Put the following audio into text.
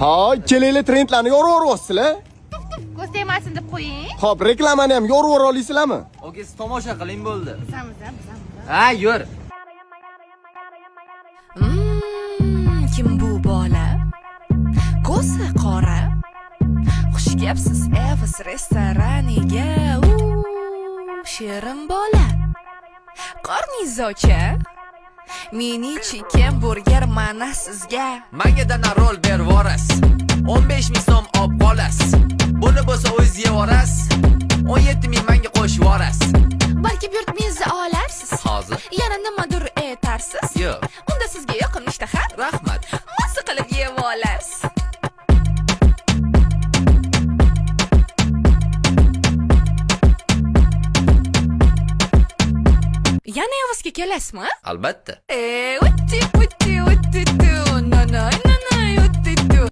Ha, ikkalanglar trendlarni yorib yuboryapsizlar. Ko'z tegmasin deb qo'ying. Xo'p, reklamani ham yorib yubora olasizlarmi? Oka, siz tomosha qiling bo'ldi. Bizamiz, bizamiz. Ha, yur. Kim bu bola? Ko'zi qora. Xush kelibsiz Evos restoraniga. U shirin bola. Qorningiz ocha? Mini chicken burger mana sizga. Manga dana rol bervorasiz. 15 ming so'm olib qolasiz. Buni bo'lsa o'zingiz yevorasiz. 17 ming manga qo'shib yuborasiz. Balki buyurtmangizni olarsiz. Hozir. Yana nimadir aytarsiz? Yo'q. Unda sizga yoqimli ishtaha. Rahmat. Mazza qilib yeb olasiz. Yana Evosga kelasizmi? Albatta. E, utti, utti, utti, tu, no, no.